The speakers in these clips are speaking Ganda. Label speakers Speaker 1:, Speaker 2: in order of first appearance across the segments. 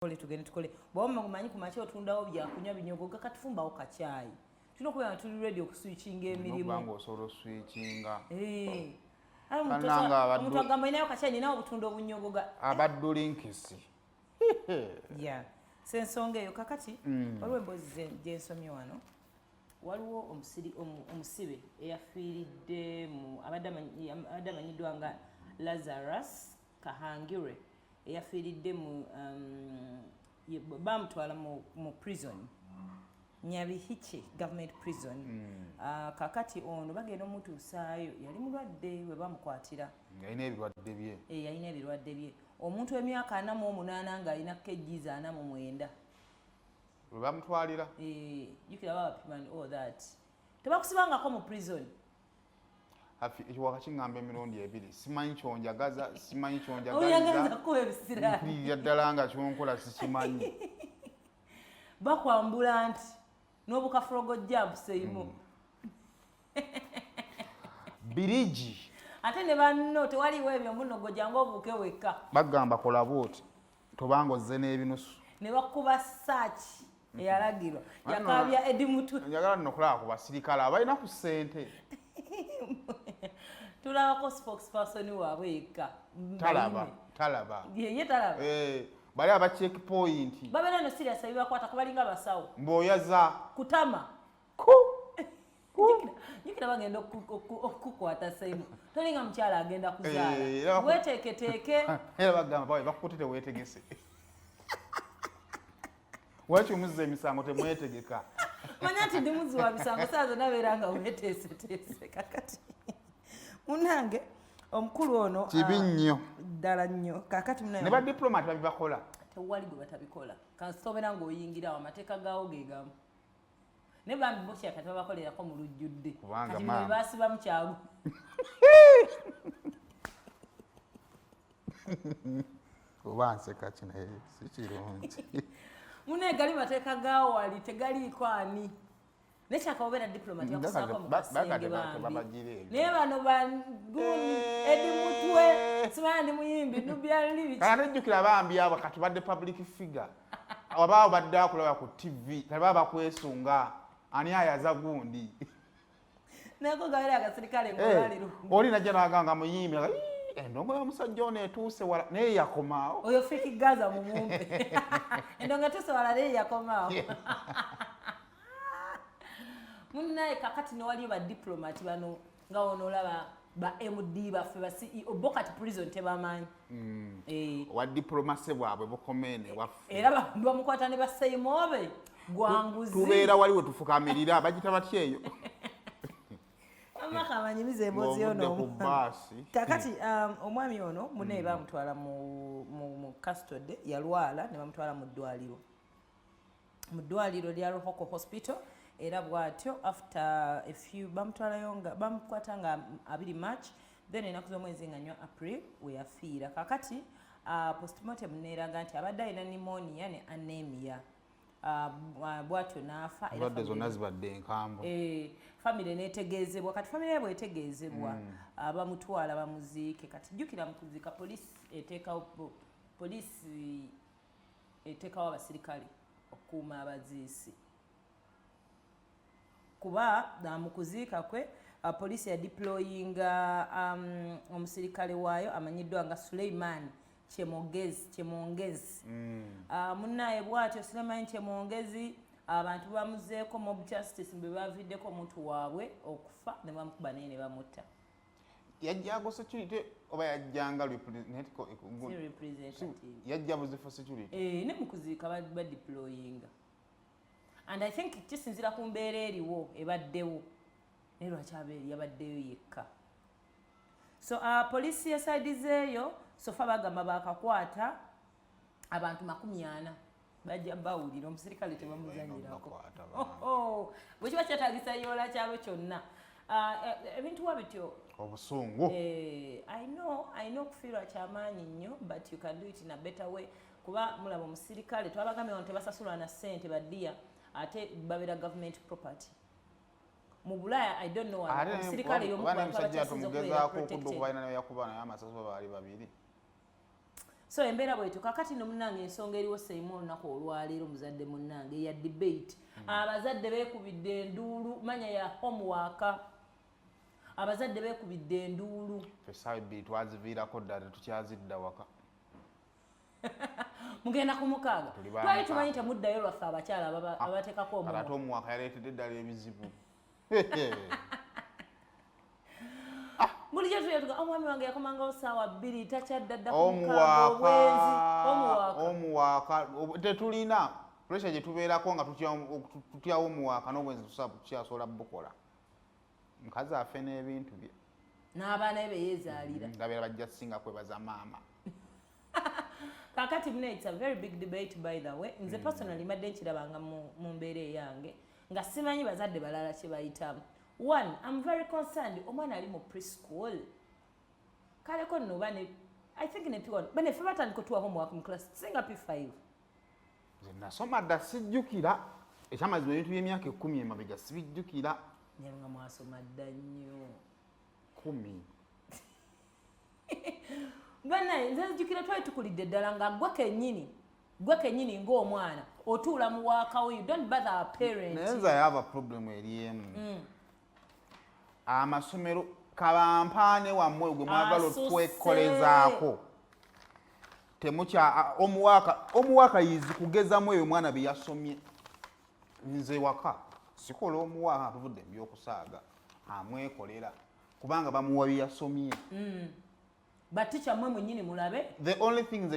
Speaker 1: Tukole, tugende tukole. Bw'oba omanyi ku makya otundawo byakunywa binyogoga, katufumbawo kacyayi. Tulina okubeera nga tuli ready okuswitchinga emirimu.
Speaker 2: Okuba nga osobola oswitchinga.
Speaker 1: Eh. Aye omuntu
Speaker 2: Bannange
Speaker 1: omuntu agamba olinayo kacyayi, ninawo obutunda obunyogoga.
Speaker 2: Abaddulinkisi.
Speaker 1: Yeah, so ensonga eyo kakati waliwo emboozi gyensomye wano. Waliwo omusibe eyafiiridde mu abadde amanyiddwa nga Lazarus Kahangire, eyafiiridde mu bamutwala mu prison, Nyabihiche Government Prison. Kakati ono bagenda omutuusaayo yali mulwadde we bamukwatira.
Speaker 2: Yalina ebirwadde bye.
Speaker 1: Eh, yalina ebirwadde bye. Omuntu emyaka 48 ng'alina kgs 49.
Speaker 2: Lwe bamutwalira.
Speaker 1: Eh, jjukira babapima and all that. Tebakusibangako mu prison.
Speaker 2: Hafi ekiwaka kiŋŋamba emirundi ebiri, simanyi kyonjagaza, simanyi
Speaker 1: oyagaliza
Speaker 2: kyonjagaliza.
Speaker 1: Kuba ebisiraani.
Speaker 2: Mpulirira ddala nga kyonkola sikimanyi.
Speaker 1: Bakwambula nti n'obukafulogo jampuseyimu.
Speaker 2: Birigi.
Speaker 1: Ate ne banno tewaliwo ebyo muno jangu obuuke wekka.
Speaker 2: Bagamba kola bwoti, tobanga ozze n'ebinusu.
Speaker 1: Ne bakuba saaki eyalagirwa yakabya Edi Mutwe.
Speaker 2: Njagala nno okulaba ku basirikale abalina ku ssente.
Speaker 1: Tulabako spokesperson waabwe yekka.
Speaker 2: Talaba, talaba.
Speaker 1: Ye talaba.
Speaker 2: Eh, bali aba checkpoint.
Speaker 1: Babeera no serious, ebibakwata kubalinga basawo.
Speaker 2: Mbw'oyaza.
Speaker 1: Kutama.
Speaker 2: Ku
Speaker 1: Jjukira bagenda okukukwata saimu, tolinga mukyala agenda kuzaala.
Speaker 2: Eh,
Speaker 1: weteeketeeke.
Speaker 2: Era bagamba bawe bakutte teweetegese. Waki omuzza emisango temwetegeka?
Speaker 1: Manya nti ndi muzzi wa misango, saa zonna beera nga weteeseteese. Kakati munange omukulu ono
Speaker 2: Kibi nnyo.
Speaker 1: Ddala nnyo. Kakati munange
Speaker 2: Ne badiplomat babibakola.
Speaker 1: Tewali gwe batabikola, kasita obeera ng'oyingirawo, amateeka gaawo ge gamu. Naye bambi bokyaka tebabakolerako mu lujjudde.
Speaker 2: Kubanga
Speaker 1: Kati
Speaker 2: maama.
Speaker 1: bino basibamu kyagu.
Speaker 2: Oba nseka ki, naye si kirungi.
Speaker 1: Munaye gali mateeka gaawo wali tegaliiko ani, naye kyaka obeera diplomat yakusaako mu kasenge. Bambi.
Speaker 2: Babagira ebyo.
Speaker 1: Naye bano baguni Edi Mutwe, simanya ndi muyimbi Nubian Li.
Speaker 2: Kati ejjukira bambi abo kati badde public figure, oba obadde akulaba ku TV, tebaba bakwesunga ani ayaza gundi.
Speaker 1: Nako gabeera akasirikale
Speaker 2: Eh,
Speaker 1: ng'olwaliro.
Speaker 2: Oli najja naganga muyimbi nga, "Ii, endongo y'omusajja ono etuuse wala," naye yakomaawo.
Speaker 1: Oyo Fik Gaza mumumpe endongo etuuse wala, naye yakomaawo. Munnaye kakati newaliyo badiplomat bano nga wono olaba ba MD baffe, ba CEO bo, kati prison tebamanyi. Eh,
Speaker 2: Owa diplomacy bwabwe bukomeene waffe.
Speaker 1: Era bamukwata ne baseimobe gwanguzi.
Speaker 2: Tubeera wali we tufukamirira, bagita batya eyo?
Speaker 1: Amaka amanyimiza emboozi
Speaker 2: Ng'ovudde
Speaker 1: yono.
Speaker 2: ku baasi.
Speaker 1: Kakati omwami ono munaye bamutwala mu custody, yalwala ne bamutwala mu ddwaliro lya Ruhoko Hospital. Era bw'atyo after a few bamutwalayo nga bamukwata nga 2 March, then ennaku z'omwezi nga 4 April we yafiira. Kakati postmortem neeraga nti abadde alina pneumonia ne anemia. Bw'atyo n'afa. Era
Speaker 2: Endwadde zonna zibadde enkambwe.
Speaker 1: Eh, famire netegeezebwa. Kati famire bwetegeezebwa, bamutwala bamuziike. Kati jjukira mu kuziika poliisi eteekawo abasirikale okukuuma abaziisi, kuba mu kuziika kwe poliisi yadeployinga omusirikale waayo amanyiddwa nga Suleiman Chemogezi, Chemongezi. Munnaye bw'atyo Suleiman Chemongezi abantu bamuzeeko mob justice bwe baviddeko omuntu waabwe okufa ne bamukuba naye ne bamutta.
Speaker 2: Yajjago security oba yajjanga
Speaker 1: Si representative.
Speaker 2: Yajja buzifo security.
Speaker 1: Eh, ne mu kuziika badeployinga and I think kisinzira ku mbeera eriwo ebaddewo, naye lwaki abeeri yabaddeyo yekka? So poliisi yasaidizeeyo. So far bagamba bakakwata abantu 40. Bajja bawulira omusirikale tebamuzanyirako.
Speaker 2: Bakwata bantu.
Speaker 1: Oh, bwe kiba kyetagisa yoola kyalo kyonna. Ebintu wa bityo.
Speaker 2: Obusungu.
Speaker 1: Eh, I know okufiirwa kyamaanyi nnyo, but you can do it in a better way, kuba mulaba omusirikale twabagambye wano tebasasulwa na ssente baddiya, ate babeera government property. Mu Bulaaya, I don't know,
Speaker 2: Ate
Speaker 1: omusirikale y'omu ku
Speaker 2: oba
Speaker 1: bantu
Speaker 2: n'omusajja
Speaker 1: abakyasinze okubeera
Speaker 2: tumugezaako okudda
Speaker 1: protected.
Speaker 2: okuba alina yakuba naye amasasi, oba baali babiri.
Speaker 1: So embeera bwetyo. Kakati no munnange, ensonga eriwo seimu olunaku olwaleero, muzadde munnange, ya debate. Abazadde beekubidde enduulu, manya ya homework. Abazadde beekubidde enduulu.
Speaker 2: Ffe essaawa 2 twaziviirako ddala, tetukyazidda waka.
Speaker 1: Mugenda ku 6.
Speaker 2: Tuli ba
Speaker 1: Twali
Speaker 2: 6.
Speaker 1: tumanyi temuddayo lwaffe abakyala abateekako
Speaker 2: Kale ate
Speaker 1: omumwa.
Speaker 2: Omuwaka yaleetedde eddala ebizibu.
Speaker 1: Bulijjo tuyetuga omwami wange yakomangawo saawa 2, takyadda dda ku 6, obwenzi,
Speaker 2: Omuwaaka.
Speaker 1: Omuwaaka.
Speaker 2: Omuwaaka tetulina pressure gye tubeerako nga tutyawo omuwaaka n'obwenzi tukyasobola bukola. Mukazi afe n'ebintu bye.
Speaker 1: N'abaana be beyeezaalira.
Speaker 2: Ngabeera bajja singa kwebaza maama.
Speaker 1: Kakati mune, it's a very big debate, by the way. Nze personally mbadde nkirabanga mu mbeera eyange nga simanyi bazadde balala kye bayitamu. One, I'm very concerned, omwana ali mu preschool, kaleko nno oba ne, I think ne P1, bane ffe batandika otuwa homework mu class singa P5.
Speaker 2: Nze nasoma dda, sijjukira. Ekyamazima, ebintu by'emyaka 10 emabega sibijjukira.
Speaker 1: Naye nga mwasoma dda nnyo.
Speaker 2: 10.
Speaker 1: Banaye, nze nzijukira twali tukulidde ddala nga gwe kennyini ng'omwana otuula mu waakawo, you don't bother a parent.
Speaker 2: Naye nze I have a problem eri emu. Amasomero kabampaane wammwe gwe mwagala
Speaker 1: Asuse.
Speaker 2: otwekolezaako, temukya omuwaaka yizi kugezamu ebyo omwana bye yasomye. Nze waka sikola omuwaaka, tuvudde mu byokusaaga, amwekolera kubanga bamuwa bye yasomye.
Speaker 1: Batica mmwe mwennyini mulabe.
Speaker 2: The only thing nze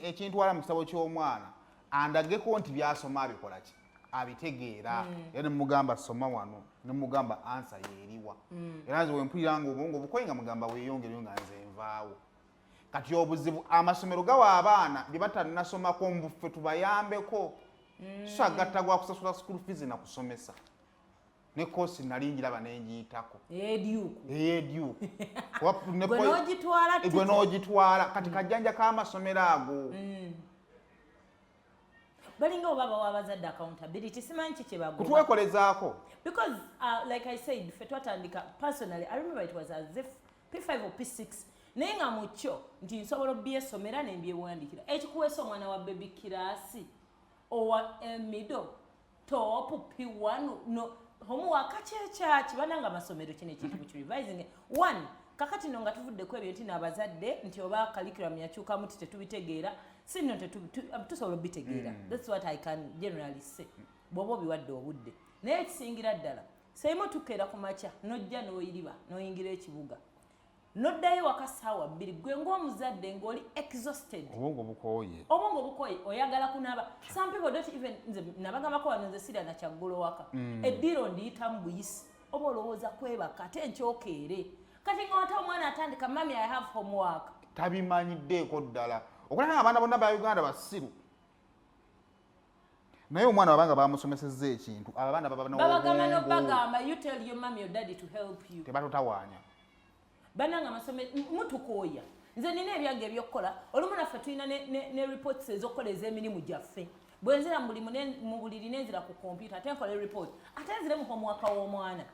Speaker 2: ekintwala mu kitabo ky'omwana, andageko nti byasoma abikola ki, abitegeera. Era nemugamba soma wano, nemugamba answer yeeriwa. Era nze wempulira nga obwongo bukoye, nga mugamba weeyongereyo, nga nze nvaawo. Kati obuzibu, amasomero gawa abaana bye batannasomako, mbuffe tubayambeko. So agatta gwa kusasula school fees na kusomesa ne course nali njiraba nenjiyitako.
Speaker 1: Edyuku.
Speaker 2: Eyedyuku.
Speaker 1: Gwe n'ogitwala.
Speaker 2: Gwe n'ogitwala. Kati kajjanja k'amasomero ago.
Speaker 1: Balinga oba bawa abazadde accountability, simanyi ki kyebagoba.
Speaker 2: Kutwekolezaako.
Speaker 1: Because like I said, ffe twatandika, personally I remember it was as if P5 or P6, naye nga mu kyo nti nsobola obyesomera nembyewandiikira. Ekikuweesa omwana wa baby class owa middle top P1 no homework kyekyaki? Bananga, amasomero kino ekintu mukirevising one. Kakati no nga tuvuddeko ebyo nti n'abazadde nti oba curriculum yakyukamu ti tetubitegeera, si nno tusobola obitegeera. That's what I can generally say, bw'oba obiwadde obudde. Naye ekisingira ddala, seimu tukeera ku makya, nojja n'oyiriba n'oyingira ekibuga, noddayo waka saawa 2, gwe ng'omuzadde ng'oli exhausted.
Speaker 2: Obwongo bukooye.
Speaker 1: Obwongo bukoye, oyagala kunaaba. Some people don't even, nze nabagambako wano, nze sirya nakyaggulo waka. Eddiiro ndiyitamu buyisi, oba olowooza kwebaka ate nkyokeere. Kati nga wate omwana atandika, "Mummy, I have homework."
Speaker 2: Tabimanyiddeeko ddala. Okulaba nga abaana bonna ba Uganda basiru, naye omwana wabanga bamusomesezza ekintu, abo abaana baba
Speaker 1: Babagamba
Speaker 2: n'obwongo.
Speaker 1: Nobagamba, "You tell your mummy or daddy to help you."
Speaker 2: Tebatutawaanya.
Speaker 1: Bannange, amasomero mutukooya. Nze nina ebyange ebyokukola. Olumu naffe tulina ne reports ez'okukola ez'emirimu gyaffe. Bwe nzira mu mulimu mu buliri, nenzira ku kompyuta, ate nkola report, ate nzire mu homework w'omwana.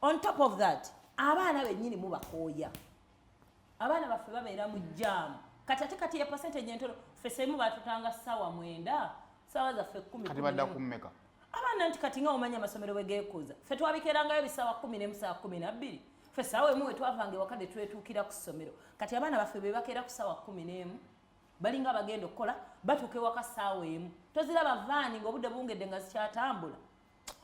Speaker 1: On top of that, abaana bennyini mubakooya. Abaana baffe babeera mu jam. Kati ate kati ya percentage entono. Ffe seimu batutanga ssaawa 9, ssaawa zaffe 10.
Speaker 2: Kati badda
Speaker 1: 11.
Speaker 2: ku mmeka?
Speaker 1: Abaana nti kati nga omanya amasomero bwe geekuza, ffe twabikerangayo bisaawa 11, saawa 12. Ffe saawa 1 we twavanga ewaka ne twetuukira ku ssomero. Kati abaana baffe be bakeera ku saawa 11, balinga abagenda okukola, batuuka ewaka saawa 1. Toziraba vaani ng'obudde bungedde nga zikyatambula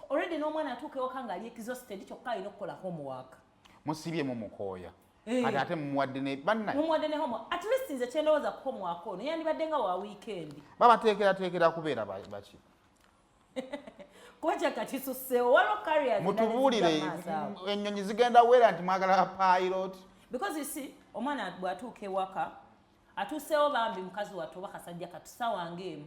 Speaker 1: already, n'omwana atuuka ewaka ng'ali exhausted, kyokka alina okukola homework.
Speaker 2: Musibye mumukooya.
Speaker 1: Eh.
Speaker 2: Kati ate mumuwadde ne banna.
Speaker 1: Mumuwadde ne homework. At least nze kyendowooza ku homework ono yandibadde nga wa weekend.
Speaker 2: Babateekerateekera kubeera baki?
Speaker 1: Kuba kyakakisusseewo, waliwo careers endala
Speaker 2: Mutubuulire.
Speaker 1: ezijja mu maaso awo.
Speaker 2: Ennyonyi zigenda weera nti mwagala pilot.
Speaker 1: Because you see, omwana bw'atuuka ewaka, atuuseewo bambi mukazi wattu oba kasajja katu, ssaawa ng'emu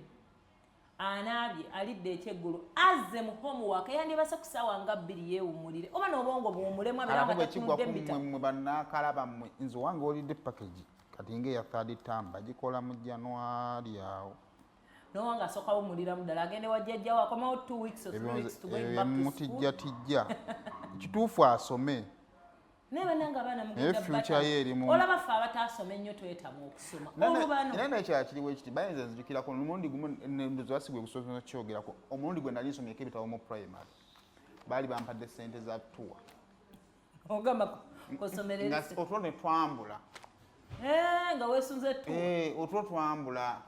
Speaker 1: anaabye, alidde ekyeggulo, azze mu homework, yandibase ku ssaawa nga 2 yeewummulire oba n'obwongo buwummulemu, abeera
Speaker 2: Ate
Speaker 1: nga
Speaker 2: bwe kigwa
Speaker 1: tatunudde
Speaker 2: ku
Speaker 1: mbita.
Speaker 2: mmwe, mmwe bannakalaba mmwe, nze wange olidde package kati ngaeya third term bagikola mu January awo.
Speaker 1: Nowanga asooka wumuliramu ddala, agende wa jjajjawo, akomawo 2 weeks or 3 weeks to going back to school.
Speaker 2: Mutijjatijja kituufu asome.
Speaker 1: Naye banange, abaana
Speaker 2: Naye
Speaker 1: mugenda
Speaker 2: future ye erimu-
Speaker 1: Olaba ffe abataasoma ennyo twetamu okusoma olubano.
Speaker 2: Naye nekirala kiriwo ekiti, bayinza nzijukirako omulundi gumu, ndoza basigwe gusooka kyogerako, omulundi gwe nali nsomyeko ebitabo mu primary, baali bampadde sente za tour.
Speaker 1: Ogamba kosomerere.
Speaker 2: Nga otulo ne twambula.
Speaker 1: Eh, nga weesunze tour.
Speaker 2: Eh, otulo twambula.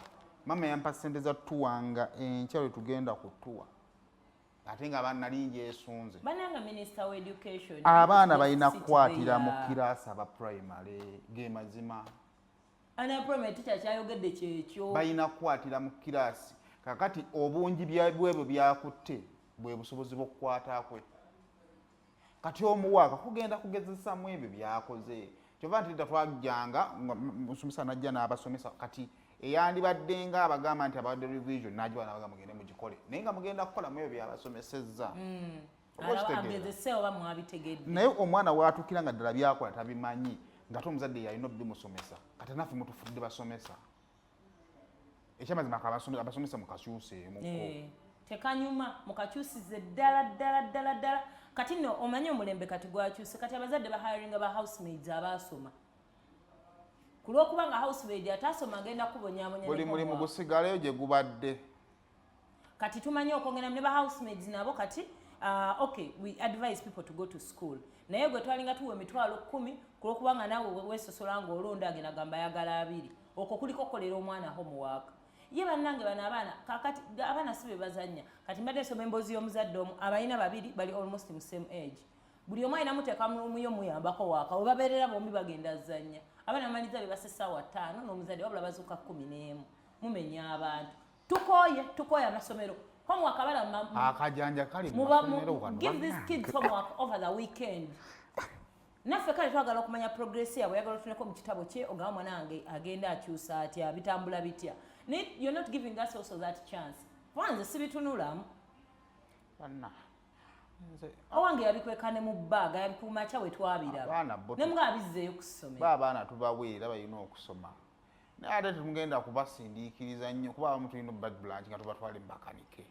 Speaker 2: Mama yampa sente za tour nga enkya lwe tugenda ku tour, ate nga nali njesunze.
Speaker 1: Bananga, minister wa education,
Speaker 2: Abaana balina
Speaker 1: sit
Speaker 2: kukwatira mu
Speaker 1: there.
Speaker 2: kiraasi aba primary, ge mazima.
Speaker 1: Ana primary teacher kyayogedde kyekyo.
Speaker 2: Balina kukwatira mu kiraasi. Kakati obungi bwebyo byakutte bwe busobozi bw'okukwata kwe. Kati omuwaaka kugenda kugezesamu ebyo byakoze. Kyova nti dda twajjanga nga musomesa najja n'abasomesa. Kati eyandibadde nga abagamba nti abadde revision, nagiba nabaga mugende mugikole, naye nga mugenda kukolamu ebyo byabasomesezza. Oba
Speaker 1: Alaba
Speaker 2: okitegeera?
Speaker 1: Agezese oba mwabitegedde.
Speaker 2: Naye omwana waatuukira nga ddala byakola tabimanyi, nga ate omuzadde yalina obimusomesa. Kati naffe mutufudde basomesa. Ekyamazima, abasomesa mukakyuseemuko.
Speaker 1: Eh, tekanyuma, mukakyusize ddala ddala ddala ddala. Kati nno omanyi omulembe kati gwakyuse. Kati abazadde bahiringa ba housemaids abaasoma, ku lw'okuba nga housemaid ataasoma agenda kubonyabonya
Speaker 2: Buli
Speaker 1: ne
Speaker 2: mulimu
Speaker 1: homework.
Speaker 2: gusigaleyo gye gubadde.
Speaker 1: Kati tumanyi okwongera ne ba housemaids nabo. Kati okay, we advise people to go to school, naye gwe twalinga tuwa 100,000, ku lwokubanga naawe weesosola ng'olonda, agenda gamba ayagala abiri. Okwo kuliko okukolera omwana homework ye. Bannange, bano abaana kakati abaana si be bazannya. Kati mbadde nsoma emboozi y'omuzadde omu, abalina babiri bali almost mu same age. Buli omu alina muteeka mu room yo, muyambako waaka. We babeerera bombi bagenda zanya. Abaana bamaliza be basa essaawa 5 n'omuzadde, wabula bazuuka 11. Mumenya abantu. Tukooye, tukooye amasomero. Homework abaana
Speaker 2: Akajanja kali mu masomero wano.
Speaker 1: Give these kids homework over the weekend. Naffe kale twagala okumanya progress yabwe. Oyagala otuneko mu kitabo kye, ogamba mwana wange agenda akyusa atya, bitambula bitya, naye you're not giving us also that chance. Kuba nze sibitunulamu.
Speaker 2: Banna,
Speaker 1: Owange yabikweka ne mu bbaaga, yabikumakya we twabiraba.
Speaker 2: Abaana bo
Speaker 1: Ne mga abizzeeyo ku ssomero.
Speaker 2: Ba abaana tubaweera, balina okusoma, naye ate temugenda kubasindiikiriza nnyo, kuba abamu tulina bad branch nga tubatwale mubakanike.